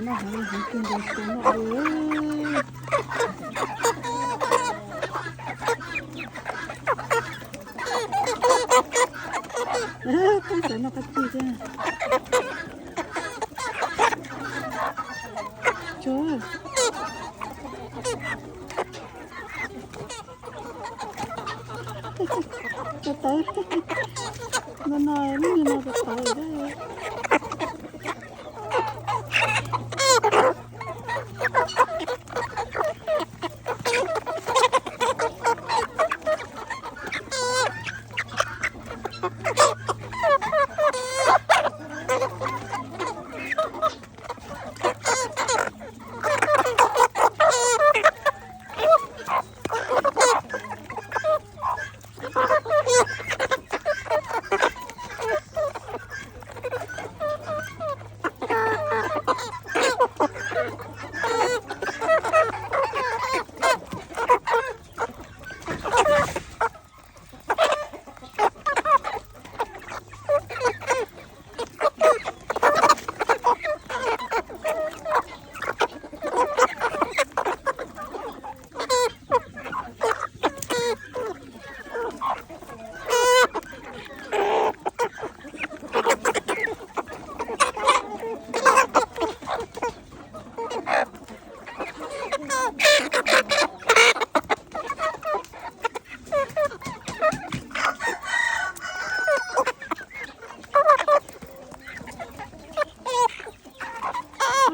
Noj heev, heev kawg nkaus, noj dua. Peb xav noj qab tsij thiab. Tsuag. Tawv tawv. No no, lub niag no tawv tawv thiab.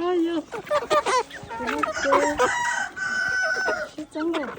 Ai yos, tus no ces sib txeeb lawm.